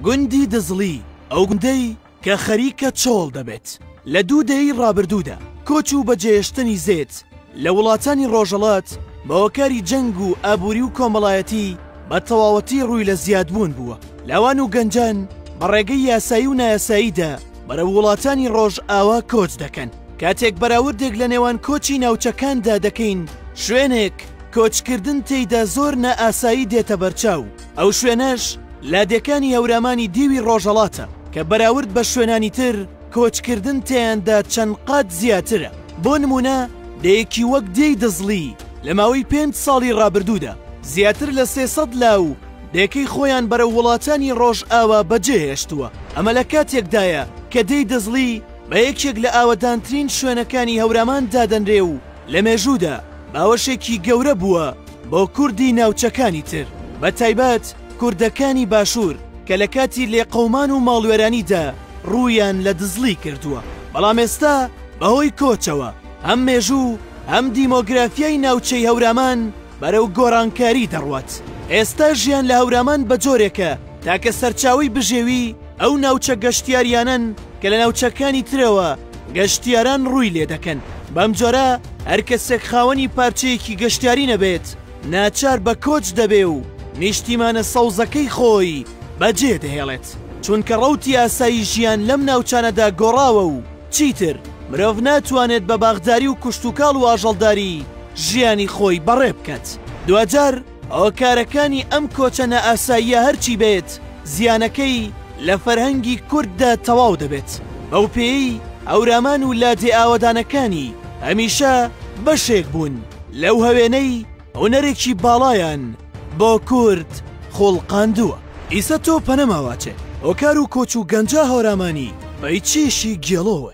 گوندی دزڵی، ئەو گوندەی کە خەریکە چۆڵ دەبێت. لە دوو دەیەی ڕابردوودا کۆچ و بەجێهێشتنی زێد لە وڵاتانی ڕۆژهەڵات بە هۆکاری جەنگ و ئابووری و کۆمەڵایەتی بە تەواوەتی ڕووی لە زیادبوون بووە. لاوان و گەنجان بە ڕێگەی یاسایی و نایاساییدا بەرەو وڵاتانی ڕۆژئاوا کۆچ دەکەن. کاتێک بەراوردێک لە نێوان کۆچی ناوچەکاندا دەکەین، شوێنێک کۆچکردن تێیدا زۆر نائاسایی دێتە بەرچاو، ئەو شوێنەش لادێکانی هەورامانی دیوی ڕۆژهەڵاتە کە بەراورد بە شوێنانی تر کۆچکردن تێیاندا چەند قات زیاترە. بۆ نموونە دێیەکی وەک دێی دزڵی لە ماوەی پێنج ساڵی ڕابردوودا زیاتر لە 300 لاو دێکەی خۆیان بەرەو وڵاتانی ڕۆژئاوا بەجێهێشتووە. ئەمە لە کاتێکدایە کە دێی دزڵی بە یەکێک لە ئاوەدانترین شوێنەکانی هەورامان دادەنرێ و لە مێژوودا باوەشێکی گەورە بووە بۆ کوردی ناوچەکانی تر بە تایبەت کوردەکانی باشوور کە لە کاتی لێقەومان و ماڵوێرانیدا ڕوویان لە دزڵی کردووە بەڵام ئێستا بەهۆی کۆچەوە هەم مێژوو هەم دیمۆگرافیای ناوچەی هەورامان بەرەو گۆڕانکاری دەڕوات ئێستا ژیان لە هەورامان بە جۆرێکە تاکە سەرچاوەی بژێوی ئەو ناوچە گەشتیاریانەن کە لە ناوچەکانی ترەوە گەشتیاران ڕووی لێدەکەن، بەمجۆرە هەر کەسێک خاوەنی پارچەیەکی گەشتیاری نەبێت ناچار بە کۆچ دەبێ و نیشتیمانە سەوزەکەی خۆی بەجێ دەهێڵێت، چونکە ڕەوتی ئاسایی ژیان لەم ناوچانەدا گۆڕاوە و چیتر مرۆڤ ناتوانێت بە باخداری و کوشتوکاڵ و ئاژەڵداری ژیانی خۆی بەڕێ بکات. دواجار هۆکارەکانی ئەم کۆچە نائاساییە هەرچی بێت زیانەکەی لە فەرهەنگی کورددا تەواو دەبێت، بەو پێیەی هەورامان و لادێ ئاوەدانەکانی هەمیشە بەشێک بوون لەو هەوێنەی هونەرێکی باڵایان بۆ کورد خوڵقاندووە. ئیسە تۆ پەنەما واچێ هۆکار و کۆچ و گەنجا هەورامانی پەی چیشی گێڵۆوە.